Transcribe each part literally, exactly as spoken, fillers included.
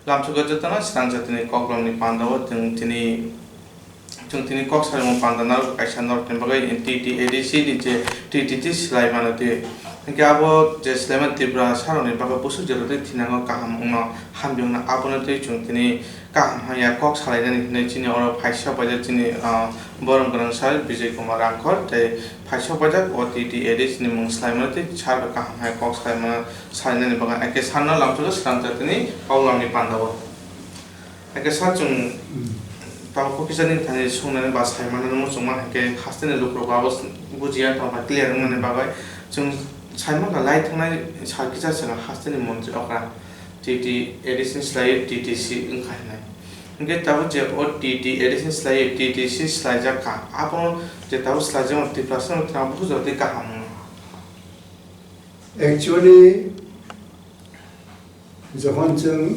Lamchugo jotono swrang jatini koklomni pandao chwng tini, chwng tini kok saimung panda narwk kaisa norokni bagwi T T A D C ni je T T T swlai mano twi. Hinkhe abo je swlaimani Tripura sarokni bagwi busuk jora twi thinango kaham wngno hambi wngno abono twi chwng tini kaham hamya kok salainani hinwi chini oro phaisa paijak chini, ah, borom gwnang sir Bijay Kumar Rangkhor tei phaisa paijak o T T A D C ni mung swlaimano tei sir bai kaham hamya kok salaimano. Sainani bagwi, eke sanno lamchugo swrang jatini koklamni pandao. Eke sa chwng tabuk kisa ni thani sungnani ba saimannani muchungma, hake hasteni lukurok abo bujiya tongkha clear wngnani bagwi. Chwng saimankha lai thangnai sal kisa chwng hasteni montri okra T T A D C ni swlaiwi T T C wngkha hinwi. Hwnkhe tabuk je o T T A D C ni swlaiwi T T C swlaijak kha, abono je tabuk swlaijakmani Tiprasa no thwngna bukhuk jora twi kaham wngno. Actually, jokhon chwng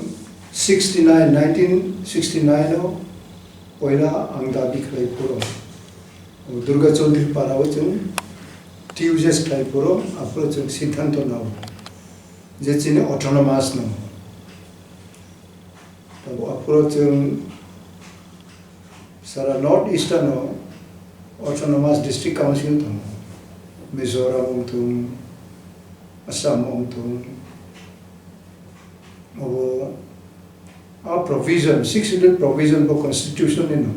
sixty nine, nineteen sixty nine o poila ang dabi khlai phuru, Durga Chaudhary para o chwng T U J S khlai phuru, aphuru chwng siddhanto nao je chini autonomous no. Tabuk aphuru chwng sara North Eastern o autonomous district council tongo. Mizoram wng thung, Assam wng thung. Abo a provision, six schedule provision bo constitution ni no.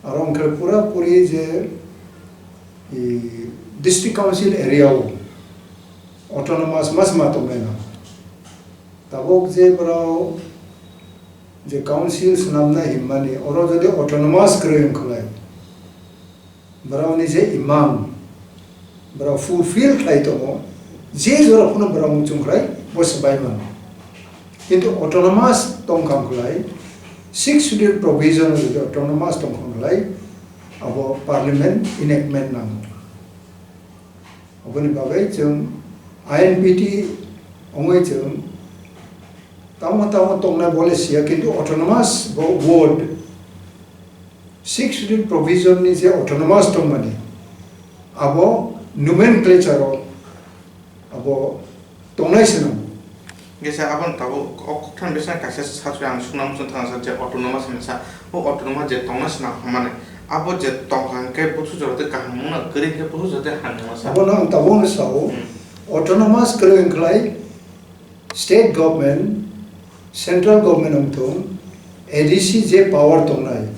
Aro wngkha pura puri je, i, district council area o autonomous mas ma tongnai no. Tabuk je borok je council swnamnai himmani, oro jodi autonomous kwrwi wngkhlai, borokni je imang, borok fulfill khlai tongo, je jora phano borok muchung khlai, bo swbai mano. Kintu autonomous tongkha wngkhlai, six schedule provision jodi autonomous tongkha wngkhlai, abo parliament enactment nango. Aboni bagwi chwng I N P T wngwi chwng tamo tamo tongnai bole siya, kintu autonomous bo word, six schedule provision ni je autonomous tongmani, abo nomenclature o abo tongnai se nang. Hingke sa aboni tabuk o kokthan bwskango kaisa sasu ang sungna muchung thangsa je autonomous hinwi sa, o autonomous je tongna sina hwnmani, abo je tongkha hingke busu jora tei kaham wngna, kwrwi hingke busu jora tei hamya wngna sa. Abono ang tabukno sao, hmm, autonomous kwrwi wngkhlai state government, central government wngthung, A D C je power tongnai,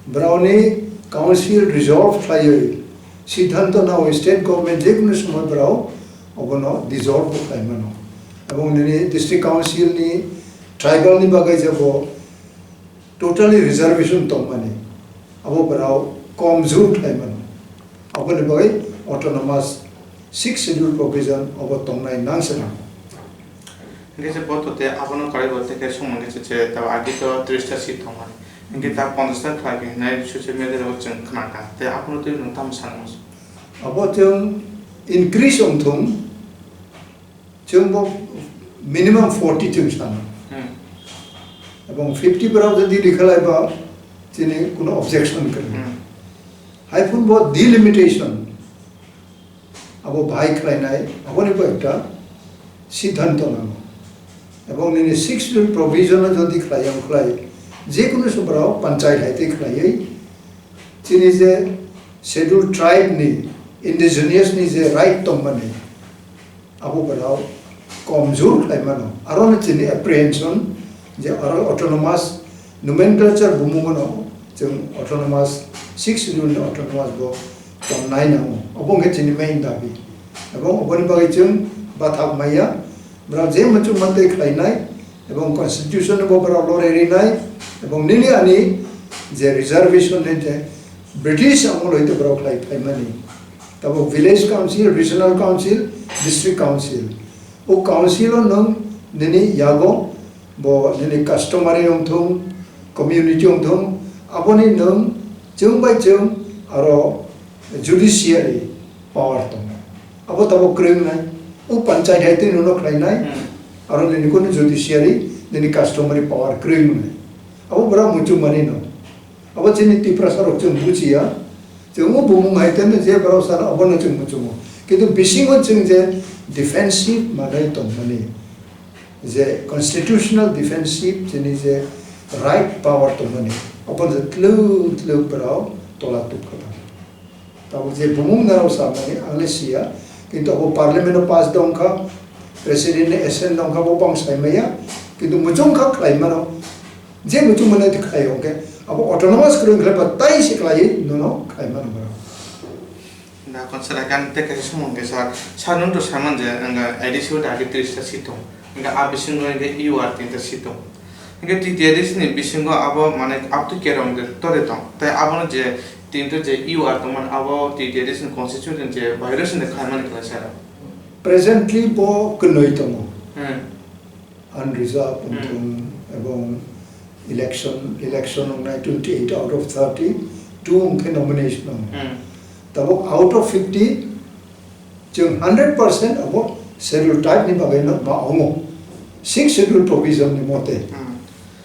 borokni council resolve khlaiwi siddhanto nawi state government jekunu somoi borok obono dissolve bo khlai mano. Ebong nini district council ni tribal ni bagwi je bo totally reservation tongmani, abo borok komjor khlai mano. Aboni bagwi autonomous six schedule provision obo tongnai nang se nang. Hingke je bo to te abono karwi bo te khe songma hingke se, se ta agi to tris ta seat tongmani. Hingke ta ponchash ta khlai khe hinai social media rok chwng khna kha. Te abono twi nwng tamo sanmani? Abo chwng increase wng thung. Chwng bo minimum forty chwng sana. Hmm. Ebong fifty borok jodi rikhalai ba chini kuno objection kwrwi. Hmm. Hai phun bo delimitation abo bahai khlainai, aboni bo ekta siddhanto nango. Ebong nini six schedule provision o jodi khlai, ang khlai, jekunu se borok panchayat hai tei khlaiwi chini je schedule tribe ni indigenous ni je right tongmani, abo borok komjor khlai mano. Aro no chini apprehension je aro autonomous nomenclature bumung no chwng autonomous, six schedule ni autonomous bo tongnai nango. Obo wngkha chini main dabi. Ebong oboni bagwi chwng bathak maya, borok je muchung mantwi khlainai, ebong constitution no bo borok lorwi rinai, ebong nini ani je reservation ni je British amol hoite borok khlai phaimani. Tabuk village council, regional council, district council. O council o nwng nini yago bo nini customary wngthung, community wngthung, aboni nwng chwng bai chwng aro judiciary power tongo. Abo tabuk kwrwi wngnai. O panchayat hai twi nono khlainai. Hmm. Aro nini kunu judiciary Nini customary power kwrwi mwnai. Abo borok muchung mani no. Abo chini Tiprasa rok chwng buchiya. Chwng o bumung hai teno je borok sana abo no chwng muchungo. Kintu bisingo chwng je defensive manai tongmani. Je constitutional defensive chini je right power tongmani. Abo je tlwk tlwk borok tola tubkha. Tabuk je bumung narok samani ang le siya, kintu abo parliament o pass dongkha, president ni assent dongkha, bo bang saimaya, kintu muchung kha khlai mano, je muchung mano tei khlai hwnkhe, abo autonomous kwrwng khlai ba tai se khlai nono khlai mano borok. Na kon sara kan te kaisa sumung ke sar, sar nung to saman je anga A D C o dagi tris ta seat tong, anga a bisingo anga U R tin ta seat tong. Hingke T T A D C ni bisingo abo, mane, up to kerong de tore tong. Tai abono je tinto je U R tongmani, abo T T A D C ni constitution je violation de khlaimani khlai sara. Presently bo kwnwi tongo. Hmm. Unreserved Hmm. wngthung ebong election, election wngnai twenty eight out of thirty, two wngkhe nomination wngo. Hmm. Tabuk out of fifty, Chwng hundred percent abo schedule tribe ni bagwi no ma wngo. Sixth schedule provision ni mote. Hmm.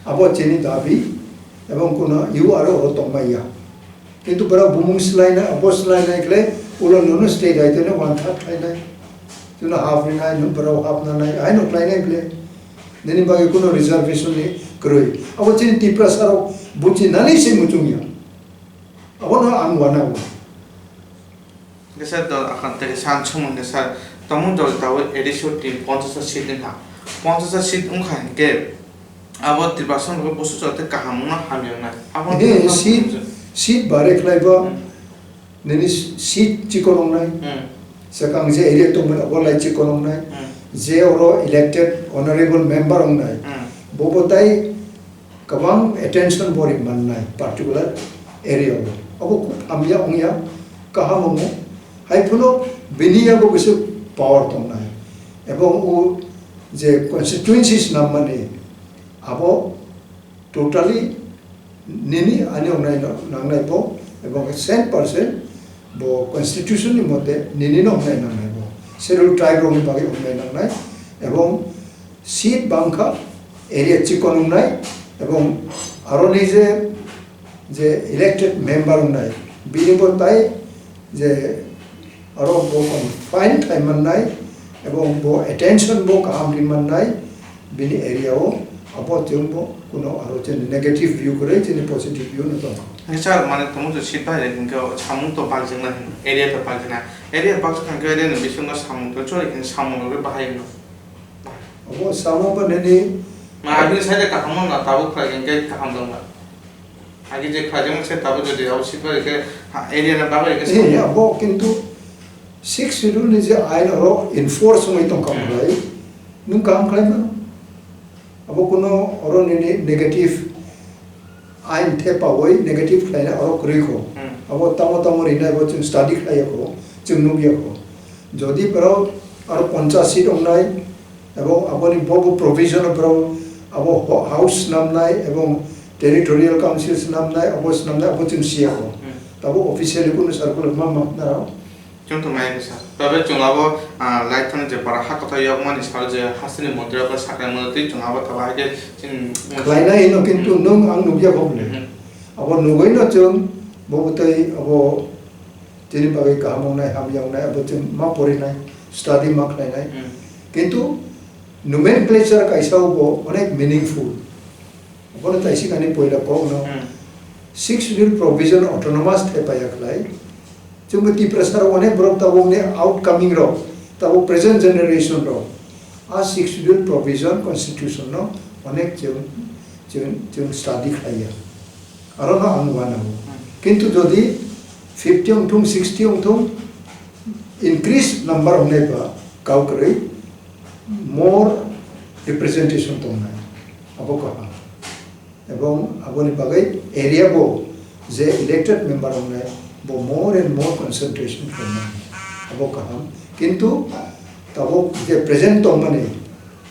Abo chini dabi ebong kuno U R O ro tongmaya. Kintu borok bumung swlainai, abo swlainai khle ulo nono state hai teno one third khlainai. Chwngno half rinai, no borok half nanai, hai no khlainai khle. Nini bagwi kuno reservation ni kwrwi. Abo chini Tiprasa rok buchinani se muchungya. Abono ang wanao. Kisa dol akan tei san sumung kisa tomung dol tawi A D C o team ponchash seat wngkha. Ponchash seat wngkha hinkhe abo Tiprasa rok busu chwla tei kaham wngna hamya wngnai. Abo He, wngkha seat, seat bare khlai bo Hmm. nini seat chikon wngnai. Hmm. Swkang je area tongmani abo lai chikon wngnai. Hmm. Je oro elected honorable member wngnai. Hmm. Bo bo tai kwbang attention bo ri mannai particular area o. Abo khub hamya wngya, kaham wngo. Hai phano bini yago kisa power tongnai. Ebong o je constituency swnam mani, abo totally nini ani wngnai no, nangnai bo, ebong cent percent bo constitution ni mote nini no wngnai nangnai bo. Schedule tribe rok ni bagwi wngnai nangnai, ebong seat bangkha area chikon wngnai, ebong aroni je, je elected member wngnai, bini bo tai je aro bo fine khai mannai, ebong bo attention bo kaham ri mannai, bini area o abo chwng bo kuno aro chini negative view kwrwi chini positive view no tongo. Hingke sir, mane tongmung to seat bai hingke samung to bakjakna hino, area to bakjakna, area bakjak hingke area ni bisingo samung to chori hino, samung rok bahai hino. Obo samo ba nini Ma agini side kaham no na tabuk khlai khe kaham dong ba. Agi je khlai jang se tabuk jodi abo sitwari khe ha area na bagwi khe Eh, samung. Abo kintu six schedule ni je ain oro enforce wngwi tongkha Hmm. Nung kaham khlai mano. Abo kuno oro nini negative ain thepawi negative khlaina oro kwrwi kho. Hmm. Abo tamo tamo rinai bo chwng study khlai ya kho, chwng nuk ya kho. Jodi borok aro ponchash seat wngnai, ebong aboni bo bo provision borok abo ho-, house swnamnai ebong territorial council swnamnai, abo swnamnai, abo chwng siya kho. Hmm. Tabo officially kunu circular ma ma naro. Chwng to maya kisa. Tabe chwng abo, ah, light thani je para ha kothai yok mani sal je hasteni montri abo sakrai mani twi chwng abo taba hai khe chwng Khlainai hino kintu Hmm. Nung ang nukya kho bole. Hmm. Abo nugwi no chwng bo bwtwi abo tini bagwi kaham wngnai, hamya wngnai, abo chwng ma porinai, study ma khlainai. Hmm. Kintu nomenclature kaisa bo onek meaningful. Obono taisik ani poila kok no Hmm. Sixth Schedule provision autonomous thepaya khlai. Chwngbo Tiprasa rok onek borok tabuk ni outcoming rok, tabuk present generation rok. A Sixth Schedule provision constitution no onek chwng, chwng, chwng study khlaiya. Aro no ang wanao. Hmm. Kintu jodi fifty wngthung, sixty wngthung, increase number wngnai ba kau kwrwi more representation tongnai. Abo kaham. Ebong aboni bagwi area bo je elected member wngnai bo more and more concentration khlainai. Abo kaham. Kintu tabuk je present tongmani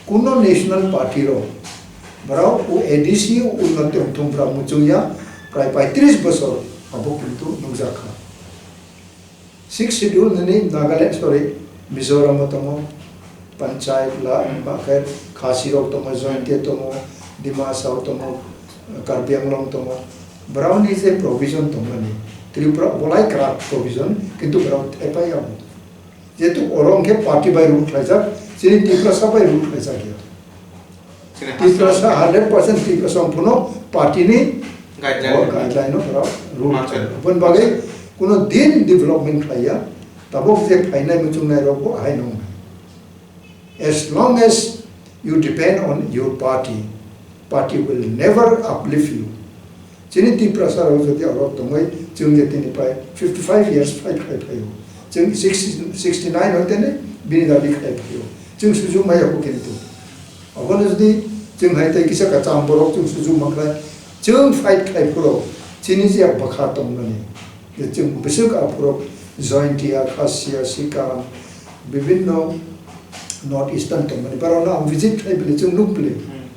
kuno national party rok borok o A D C o unnoti wngthung borok muchungya prai paitris bosor abo kintu nukjakha. Sixth Schedule nini Nagaland, sorry, Mizoram o tongo, Panchayat la, hmm, ba khe Khasi rok tongo, Jaintia tongo, Dimasa rok tongo, Karbi Anglong tongo. Brao ni je provision tongmani, Tripura bolai kwrak provision, kintu brao thaipai abo. Jehetu oro hwnkhe party bai rule khlaijak, chini Tiprasa bai rule khlaijak ya. Chini Tiprasa hasteo hundred percent Tiprasa wngphano party ni guideline. O guideline no brao rule manjak. Khlai. Aboni bagwi kuno din development khlaiya, tabok je phainai muchungnai rok bo ahai no wngnai. As long as you depend on your party, party will never uplift you. Chini Tiprasa rok jodi oro tongwi chwng je tini pai fifty five years fight khai phaio. Chwng sixty, sixty nine hoi tene bini dabi khai phaio. Chwng sujuk maya ko kintu. Abono jodi chwng hai tei kisa kacham borok chwng sujuk ma khlai. Chwng fight khai phuro chini je bwkha tongmani. Je chwng bwswk aphuru Jaintia, Khasiya, Sikang, bibinno North Eastern tongmani, borokno ang visit khlai bini chwng nuk bini. Hmm.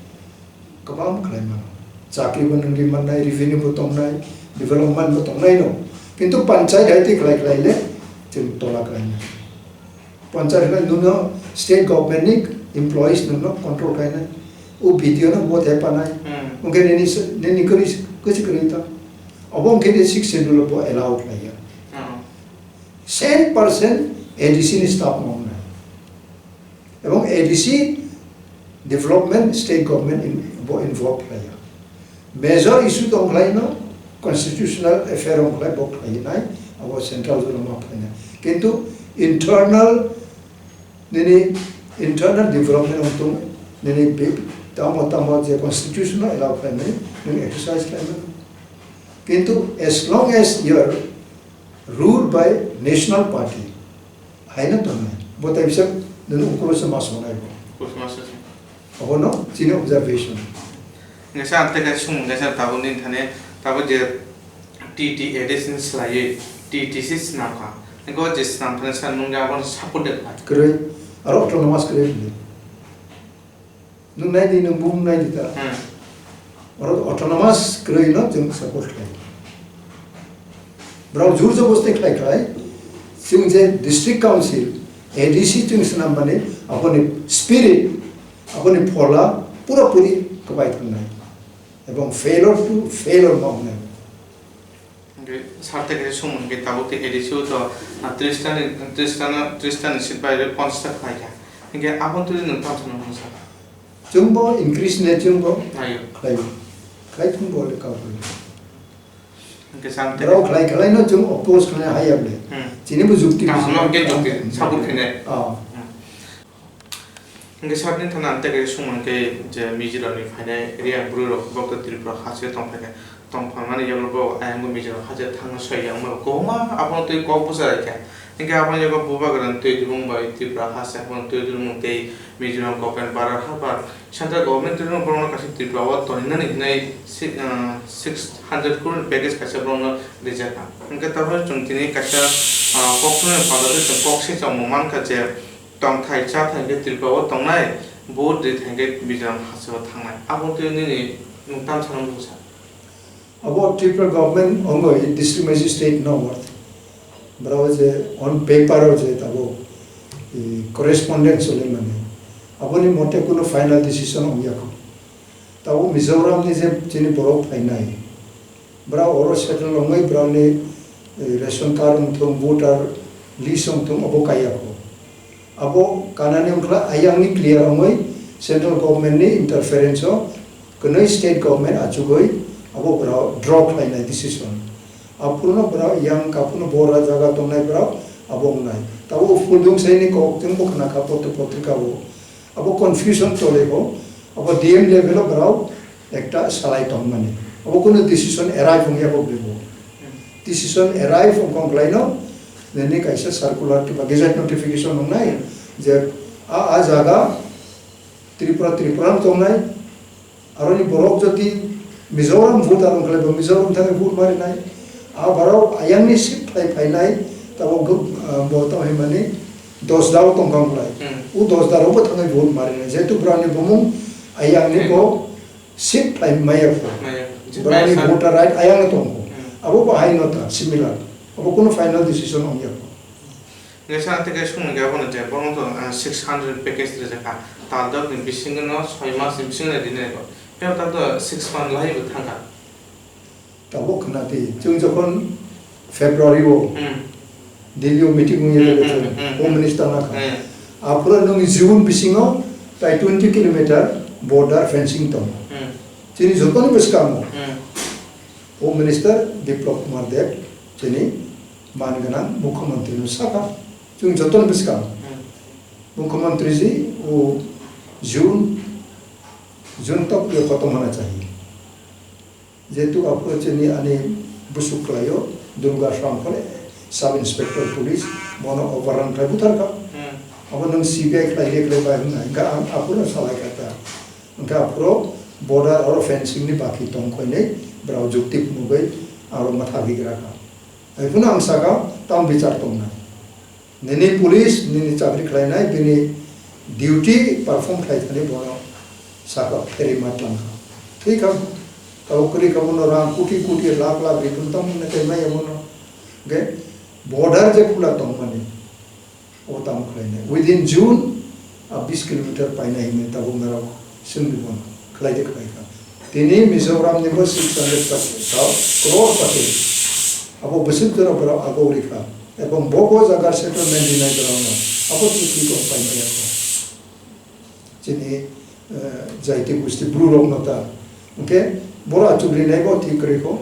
Kwbang khlai mano. Chakri bo nungwi mannai, revenue bo tongnai, development bo tongnai no. Kintu panchayat hai twi khlai khlai le chwng tola khlai nai. Panchayat hwnwi nwngno state government ni employees nwngno control khainai. O B D O no vote hepanai. Hmm. Hwnkhe nini se-, nini kwrwi se-, kwchwk kwrwi ta. Obo hwnkhe ni sixth schedule bo allow khlaiya. Hmm. Cent percent A D C ni staff no wngnai. Ebong A D C development state government in, bo involve khlaiya. Major issue tong khlai no constitutional affair wng khlai bo khlai nai abo central zone ma phainai. Kintu internal nini internal development wng tong nini bi-, tamo tamo je constitution no allow khlai nai nini exercise khlai nai. Kintu as long as you are ruled by national party, haino tongnai. Bo tai bisa nini ukulo se ma songnai bo. Ukulo se ma songnai. Obono chini observation. Hingke sa ang tei kaisa sumung kaisa tabuk nini thani tabuk je T T A D C ni swlaiwi T T C swnam kha. Hingke o je swnam thani sa nung abono support de khlai. Kwrwi. Aro autonomous kwrwi hinwi. Nung nai di, nung bung nai di ta. Hmm. Oro autonomous kwrwi no chwng support khlai. Borok jur jobosti khlai khlai, chwng je district council, A D C chwng swnam mani, aboni spirit, aboni phola pura puri kwbai thangnai. Ebong failure to failure ma wngnai. Hingke sarte khe sumung hingke tabuk tei A D C o to, ah, tris ta ni, tris ta no, tris ta ni seat bai rw ponchas ta khlai kha. Hingke abo twi nwng tamo sano hwnsa. Chwngbo increase ne chwngbo Ayo. Khlai. Khlai chwngbo le ka khlai. Hingke sarte Borok khlai khlai no chwng oppose khlai hai ya ble. Hmm. Chini bo jukti Kaham no hingke jukti, support khainai. Ah. Hmm. Hingke sakni thana ang tei kaisa sumung khe je Mizoram ni phainai Reang bwrwi rok bo khe Tripura haste tong phaikha, tong phaimani yago bo ayang bo Mizoram haste thangna soi ya wngma kwbangma abono twi kok bwsa raikha. Hingke aboni yago bubagra twi dubung bai Tripura haste abono twi dubung tei Mizoram government bara habar central government twi borokno kaisa Tripura o toninani hinwi si-, ah, six hundred crore package kaisa borokno rijak kha. Hingke tabuk chwng tini kaisa, ah, kok thumani panda twi chwng kok se chongmo mankha je, tongthai chathai hingke Tripura o tongnai, vote ri thai hingke Mizoram haste o thangnai. Abo twi nini nwng tam sano bwsa. Abo Tripura government ongoi district magistrate no worth. Brao je on paper o je tabo, i, correspondence chole mani. Aboni mote kuno final decision ong yakho. Tabuk Mizoram ni je chini borok phainai, borok oro settle wngwi borokni, eh, ration card wngthung, voter list wngthung, abo kaiya kho. Abo kanani wngkha ayangni clear wngwi central government ni interference o kwnwi state government achugwi abo borok draw khlainai decision. Aphuru no borok yang kaphuru bora jaga tongnai borok abo wngnai. Tabuk Phulodungsai ni kok chwngbo khna kha potro potrika o. Abo confusion chole bo, abo D M level o borok ekta salai tongmani. Abo kunu decision arrive wngya bo bebo. Decision arrive wngkha wngkhlaino, nini kaisa circular kiba gazette notification wngnai je a, a jaga Tripura, Tripura wng tongnai, aroni borok jodi Mizoram vote ar wngkhlai bo Mizoram thangwi vote marinai. A borok ayangni seat phai phainai, tabuk, ah, bo tamo hinmani dosda o tongkha wngkhlai. Hmm. O dosda rokbo thangwi vote marinai. Jehetu borokni bumung ayangni bo seat phai maya kho. Maya kho. Borokni maya voter right ayang tongo. Hmm. Abo bo haino ta similar. Abo kunu final decision ongya kho. Nisa tei kaisa songwi khe abono je bono to, ah, six hundred package rijak kha. Tal dok ni bisingo no soi mas ni bisingo no rinai bo. Phiya ta to six month lahai bo thang kha. Tabuk khna twi, chwng jokhon February o Hmm. Delhi o meeting wngya Hmm, khe hmm, chwng hmm, Home hmm. Minister na kha. Hmm. Aphuru nwng June bisingo tai twenty kilometer border fencing tongo. Hmm. Chini jotoni bwskango Hmm. Home Minister Biplab Kumar Deb chini man gwnang Mukhyamantri no sakha. Chwng jotoni bwskango Hmm. Mukhyamantri ji o June, June tak ye khotom hona chahiye. Jehetu aphuru chini ani bwswk kwlaio, Durga Sangkhole, Sub Inspector Police, bono overrun khlai butharkha. Hmm. Abo nwng C B I khlai re khlai bai hwnna, hwnkha ang aphuru salaikha ta. Hwnkha aphuru border oro fencing ni baki tong khoinai, borok jukti phunugwi aro mwtha bigra kha. Hai phano ang sakha, tamo bichar tongnai. Nini police, nini chakri khlainai, bini duty perform khlai thani bono saka pherwi ma tlang kha. Thwi kha, abo kwrwi kha bono rang koti koti, lakh lakh ripun tamo hwnwi khe maya bono. Hwnkhe border je khula tongmani, o tamo khlainai. Within June, a bis kilometer painai hwnwi tabuk norok swngwi bono khlai de khlai kha. Tini Mizoram ni bo six hundred package, tao crore package. Abo bwswk jora borok agok rikha. Ebong bo bo jaga settlement rinai borok no. Abo thik thik rok pai maya kho. Chini, eh, jaiti gusti bru rok no ta. Hwnkhe borok achuk rinai bo thik kwrwi kho.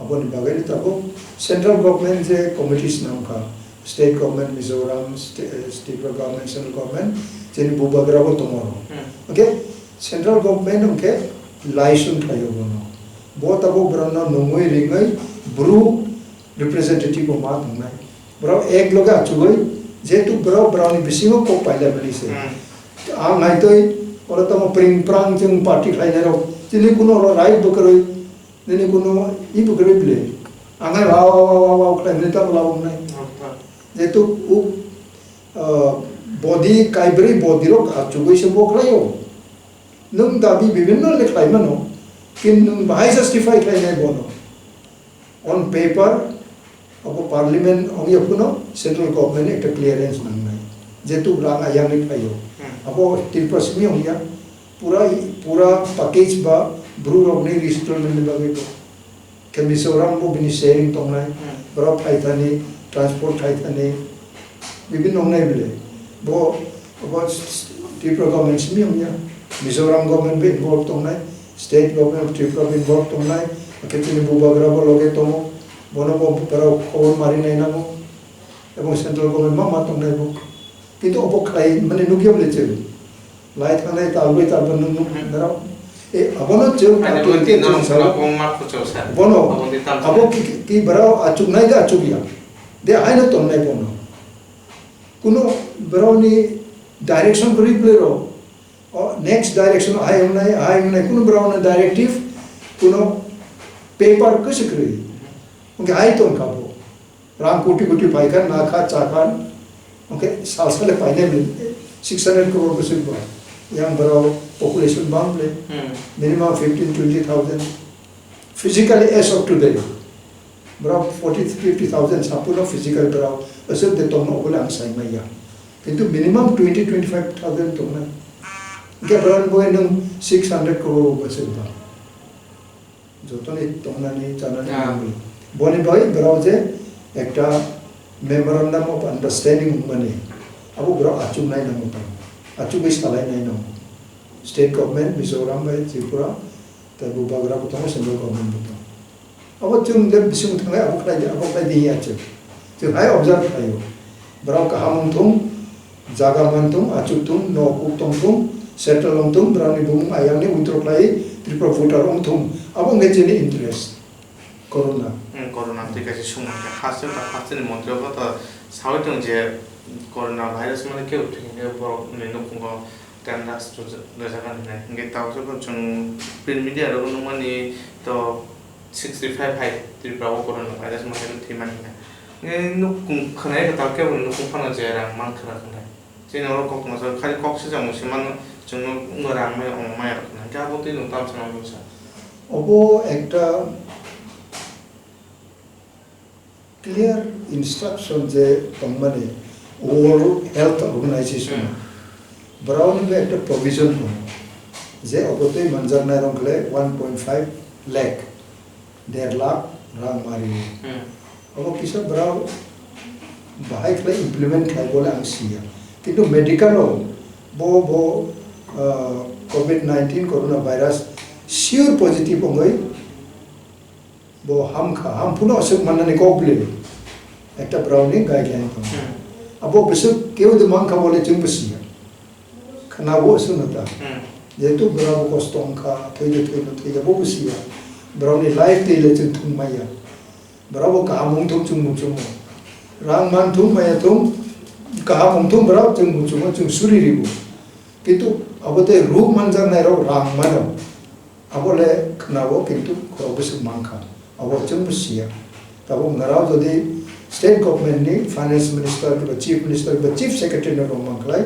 Aboni bagwi no tabuk central government je committee swnam kha, state government, Mizoram, sta-, eh, Tripura government, central government, chini bubagra bo tongo oro. Hmm. Hwnkhe central government hwnkhe liaison khlaio bono. Bo tabuk borokno nungwi ringwi bru representative bo ma tongnai. Borok ek loge achugwi, jehetu borok borokni bisingo kok pailai mani se. Hmm. Ang hai twi oro tamo pring prang chwng party khlainai rok, chini kuno oro right bo kwrwi. Nini kuno ibu kwrwi bile. Ang hai wa wa wa wa wa khlai bile ta bwla wngnai. Jehetu u, ah, body kaibrwi body rok achugwi se bo khlaio. Nwng dabi bibinno le khlai mano. Kin nwng bahai justify khlainai bono. On paper, abo parliament ongya phano central government ni ekta clearance nangnai. Jehetu rang ayang ni phaio. Hmm. Abo Tripura simi ongya. Pura, pura package ba bru rok ni resettlement ni bagwi bo. Khe Mizoram bo bini sharing tongnai. Hmm. Borok phai thani, transport khai thani, bibinno wngnai bile. Bo, bo Tripura government simi wngya. Mizoram government bo involved tongnai, state government of Tripura bo involved tongnai, khe chini bubagra bo loge tongo. Bono bo borok khobor mari nai nango. Ebong central government ma ma tongnai bo. Kintu obo khlai mani nukya bole chwng. Lai thangnai talbwi talbwi nwng nuk Hmm. narao. E, abono chwng Ani party buti chwng no salo. Salo kong ma khucho sa. Bono, Abo di tam abo sa. Ki, ki, ki borok achuknai da achukya. De aino tongnai bono. Kuno borokni direction kwrwi bwlwi rok. O next direction hai wngnai, hai wngnai, kuno borokno directive, kuno paper kwswk kwrwi. Hwnkhe hai tongkha bo. Rang koti koti phaikha, nakha, chakha. Hwnkhe sal sale painai bwlwi six hundred crore bwswk ba. Yang borok population bang bwlwi. Hmm. Minimum fifteen, twenty thousand. Physically as of today, borok forty, fifty thousand sapuno physical borok aswk de tongno obole ang sai maya. Kintu minimum twenty, twenty-five thousand tongnai. Hwnkhe borok bo nwng six hundred crore bo se ba. Jotoni tongnani, chanani Ah. nangwi. Boni bagwi borok je ekta memorandum of understanding wngmani, abo borok achuknai nango tong. Achugwi salainai nango. State government, Mizoram bai Tripura, tei bubagra bo tongo, central government bo tongo. Abo chwng je bising thangnai, abo khlai di, abo khlai di hiya chwng. Chwng hai observe khlaio. Borok kaham wng thung, jaga man thung, achuk thung, nok huk tong thung, settle wng thung, borokni bumung ayangni withdraw khlai, Tripura voter wng thung. Abo wngkha chini interest. Corona. Hmm, corona twi kaisa sumung khe haste ta haste ni montri bo to sawi thung je corona virus mani kebo thwikhe borok ni nukhungo ten lakhs rwja-, rwjak ani hinai. Hwnkhe tabuk chwng print media rogo nukmani to sixty five hai Tripura o corona virus mani thwimani hinai. Hwnkhe nuk-, khwnai kwtal kebo nukung phano je rang man khwna khwnai. Chini oro kok tongma khali kok sijak mung se mano, chwngno wngno rang maya omo maya rok khwnai. Hwnkhe abo twi nwng tamo sana mungsa. Obo ekta clear instruction je tongmani, World Health Organization, hmm, borokni bo ekta provision tongo, je obo twi manjaknai rok le one point five lakh, der lakh rang mari. Hmm. Obo kisa borok bahai khlai implement khlai bole ang siya. Kintu medical o bo, bo, ah, covid nineteen coronavirus sure positive wngwi bo hamkha, hamphano aswk mannani kok bwlwi. Ekta borokni guideline tongo. Hmm. Abo bwswk keu de mankha bole chwng bwsiya. Khwnabo aswkno ta. Hmm. Jehetu borok bo kosto wngkha, thwi de thwino thwiya, bo bwsiya. Borokni life twi le chwng thwng maya. Borok bo kaham wngthung chwng muchungo. Rang manthung maya thung, kaham wngthung borok chwng muchungo, chwng suri ribo. Kintu abo tei ruk manjaknai rok rang mano. Abo le khwnao, kintu khorok bwswk mankha, abo chwng bwsiya. Tabuk narao jodi state government ni finance minister ba chief minister ba chief secretary no rwng mankhlai,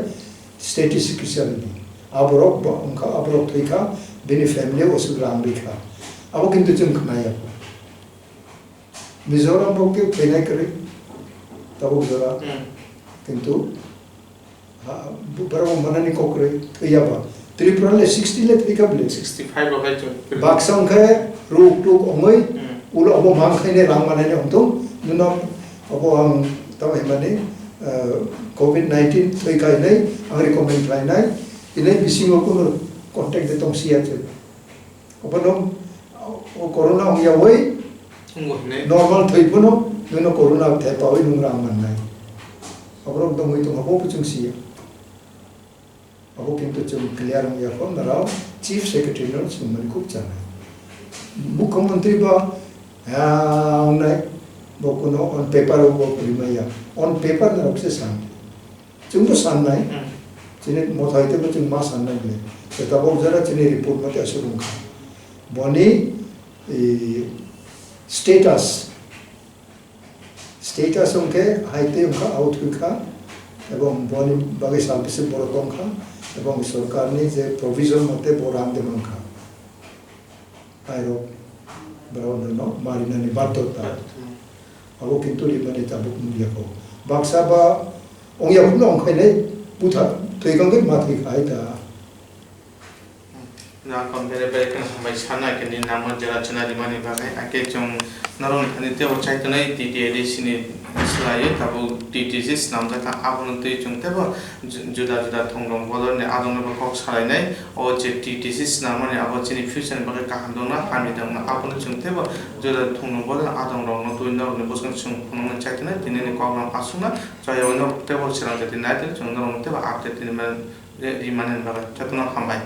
statistically ni aborok bo wngkha, aborok thwikha, bini family o aswk rang rikha, abo kintu chwng khwnaya. Mizoram bo khe thwinai kwrwi tabuk jora. Hmm. Kintu ha, borok bo manani kok kwrwi thwiya ba. Tripura le sixty le thwikha bwle. Sixty five rok hai chwng. Baksa wngkhe ruk tuk wngwi, hmm, ulo abo mang khaine rang manani wngthung. Nwno abo ang tamo himani, eh, covid nineteen thwikha hinwi ang recommend khlainai. Hinwi bisingo kunu contact de tong siya chwng. Obono, o corona wngyawi Wngo hinwi. Normal thwi phano nwino corona thepawi nwng rang mannai. Oborok dongwi tongkha, bo chwng siya. Abo kintu chwng clear wngya kho, narao chief secretary no swngmani khub chanai. Mukhyamantri ba, ha, wngnai, bo kuno on paper o bo rimaya. On paper narao se san. Chwngbo sannai, hmm, chini mothai teibo chwng ma sannai bwle. Tabuk jora chini report mate aswk wngkha. Boni, eh, status, status wngkhe hai tei wngkha, out wngkha, ebong boni bagwi salbisi borok tongkha, ebong sorkarni je provision mate bo rang de mankha. Airok borok no marinani baddhota. Abo kintu rimani tabuk nukya kho. Baksa ba wngya phano wngkhainai butha thwikangwi ma thwikha hai da. Na kon bere bere kan hambai sana ke ni namo jera chana rimani bagai ake chwng norok thani tebo chaitonai T T A D C ni slaiwi tabuk T T C swnamjak abono twi chwng tebo ju-, juda juda thongrok bodolni adongno bo kok salainai. O je T T C swnamani abo chini future ni bagwi kaham dongna, hamya dongna, abono chwng teibo juda thwngno bolai adongrokno twi norokni bwskango chwng phunukna chaitonai, tini ni kokrok aswkno chayawino teibo swrang jati nai tini chwng norokno teibo update tini man-, rimani bagwi jotono hambai.